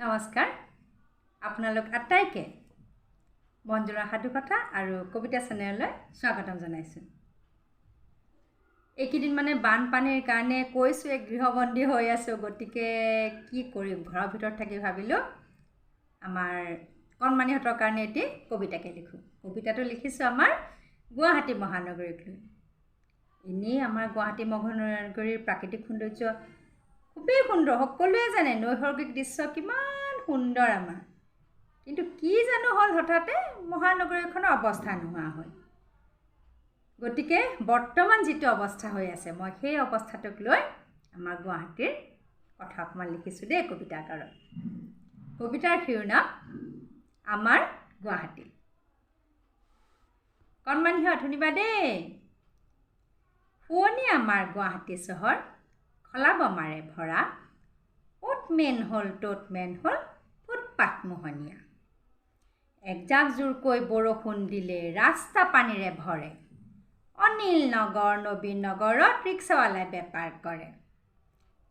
নমস্কাৰ, আপোনালোক আটাইকে মঞ্জুৰা সাধুকথা আৰু কবিতা চেনেললৈ স্বাগতম জনাইছোঁ। এইকেইদিন মানে বানপানীৰ কাৰণে কৈছোঁৱে গৃহবন্দী হৈ আছোঁ, গতিকে কি কৰিম, ঘৰৰ ভিতৰত থাকি ভাবিলোঁ আমাৰ কণমানিহঁতৰ কাৰণে এটি কবিতাকে লিখোঁ। কবিতাটো লিখিছোঁ আমাৰ গুৱাহাটী মহানগৰীক লৈ। এনেই আমাৰ গুৱাহাটী মহানগৰীৰ প্ৰাকৃতিক সৌন্দৰ্য খুবেই সুন্দৰ, সকলোৱে জানে নৈসৰ্গিক দৃশ্য কিমান সুন্দৰ আমাৰ। কিন্তু কি জানো হ'ল, হঠাতে মহানগৰীখনৰ অৱস্থা নোহোৱা হ'ল। গতিকে বৰ্তমান যিটো অৱস্থা হৈ আছে, মই সেই অৱস্থাটোক লৈ আমাৰ গুৱাহাটীৰ কথা অকণমান লিখিছোঁ দেই কবিতা আকাৰত। কবিতাৰ শিৰোনাম আমাৰ গুৱাহাটী। কণমানিহঁত শুনিবা দেই। শুৱনি আমাৰ গুৱাহাটী চহৰ, খলা বমাৰে ভৰা, অ'ত মেন হ'ল ত'ত মেন হ'ল, ফুটপাথ মোহনীয়া। একজাক জোৰকৈ বৰষুণ দিলে ৰাস্তা পানীৰে ভৰে, অনিল নগৰ নবীন নগৰত ৰিক্সাৱালাই বেপাৰ কৰে।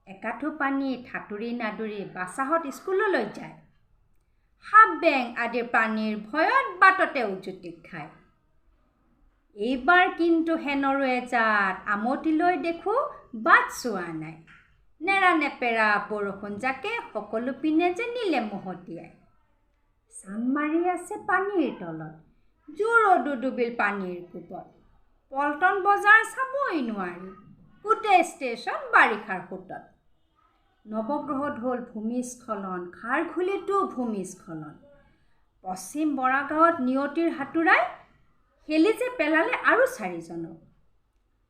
একাঠু পানীত সাঁতুৰি নাদুৰি বাচাহঁত স্কুললৈ যায়, সাপ বেং আদিৰ পানীৰ ভয়ত বাটতে উজুতি খায়। এইবাৰ কিন্তু শেনৰো এজাত আমতিলৈ দেখোঁ বাট চোৱা নাই, নেৰা নেপেৰা বৰষুণ জাকে সকলো পিনে যে নিলে মহতিয়াই। চান মাৰি আছে পানীৰ তলত, জোৰদো ডুবিল পানীৰ কোবত, পল্টন বজাৰ চাবই নোৱাৰি, গোটেই ষ্টেচন বাৰিষাৰ সোঁতত। নৱগ্ৰহত হ'ল ভূমিস্খলন, খাৰঘুলিতো ভূমিস্খলন, পশ্চিম বৰাগাঁৱত নিয়তিৰ হাতোৰাই খেলি যে পেলালে আৰু চাৰিজনক।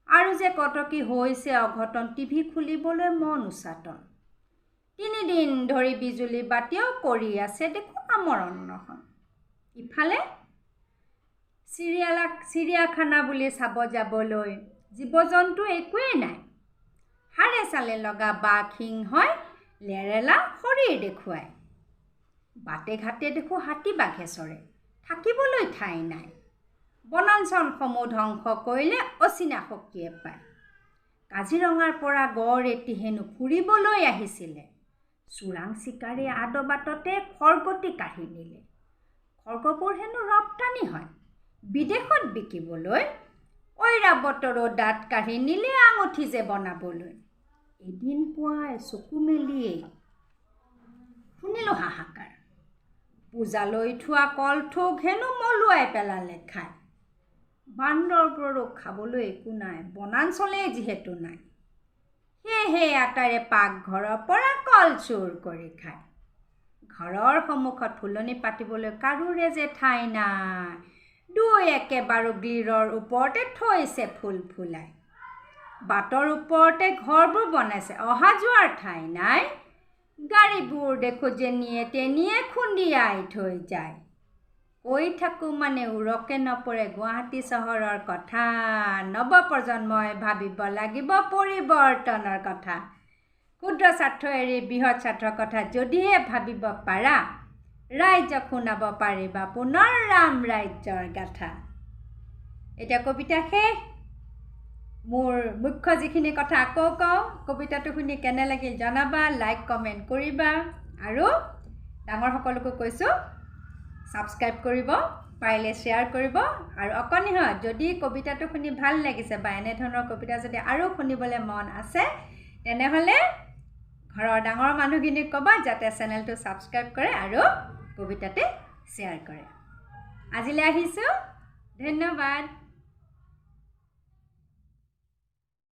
আৰু যে কত কি হৈছে অঘটন, টিভি খুলিবলৈ মন উচাতন। তিনিদিন ধৰি বিজুলী বাতিও কৰি আছে দেখোন আমৰণ অনশন। ইফালে চিৰিয়াখানা বুলি চাব যাবলৈ জীৱ জন্তু একোৱেই নাই, হাড়ে চালে লগা বাঘ সিংহই লেৰেলা শৰীৰ দেখুৱায়। বাটে ঘাটে দেখোঁ হাতী বাঘে চৰে, থাকিবলৈ ঠাই নাই। বনাঞ্চলসমূহ ধ্বংস কৰিলে অচিনা শক্তিয়ে পায়। কাজিৰঙাৰ পৰা গড় এটি হেনো ফুৰিবলৈ আহিছিলে, চোৰাং চিকাৰীয়ে আদবাটতে খৰ্গটি কাঢ়ি নিলে। খৰ্গবোৰ হেনো ৰপ্তানি হয় বিদেশত বিকিবলৈ, ঐৰাৱতৰো দাঁত কাঢ়ি নিলে আঙুঠি যে বনাবলৈ। এদিন পুৱাই চকু মেলিয়েই শুনিলোঁ হাহাকাৰ, পূজালৈ থোৱা কলথোক হেনো মলুৱাই পেলালে খাই। বান্দৰবোৰৰো খাবলৈ একো নাই, বনাঞ্চলেই যিহেতু নাই, সেয়েহে আটাৰে পাকঘৰৰ পৰা কল চুৰ কৰি খায়। ঘৰৰ সন্মুখত ফুলনি পাতিবলৈ কাৰোৰে যে ঠাই নাই, দুই একেবাৰো গ্ৰীলৰ ওপৰতে থৈছে ফুল ফুলাই। বাটৰ ওপৰতে ঘৰবোৰ বনাইছে, অহা যোৱাৰ ঠাই নাই, গাড়ীবোৰ দেখোঁ যেনিয়ে তেনিয়ে খুন্দিয়াই থৈ যায়। কৈ থাকোঁ মানে উৰকে নপৰে গুৱাহাটী চহৰৰ কথা, নৱপ্ৰজন্মই ভাবিব লাগিব পৰিৱৰ্তনৰ কথা। ক্ষুদ্ৰ স্বাৰ্থ এৰি বৃহৎ স্বাৰ্থৰ কথা যদিহে ভাবিব পাৰা, ৰাইজক শুনাব পাৰিবা পুনৰ ৰাম ৰাজ্যৰ গাথা। এতিয়া কবিতা শেষ। মোৰ মুখ্য যিখিনি কথা আকৌ কওঁ, কবিতাটো শুনি কেনে লাগিল জনাবা, লাইক কমেণ্ট কৰিবা, আৰু ডাঙৰসকলকো কৈছোঁ ছাবস্ক্ৰাইব কৰিব, পাৰিলে শ্বেয়াৰ কৰিব। আৰু অকণিহঁত, যদি কবিতাটো শুনি ভাল লাগিছে বা এনেধৰণৰ কবিতা যদি আৰু শুনিবলৈ মন আছে, তেনেহ'লে ঘৰৰ ডাঙৰ মানুহখিনিক ক'বা যাতে চেনেলটো ছাবস্ক্ৰাইব কৰে আৰু কবিতাতে শ্বেয়াৰ কৰে। আজিলৈ আহিছোঁ, ধন্যবাদ।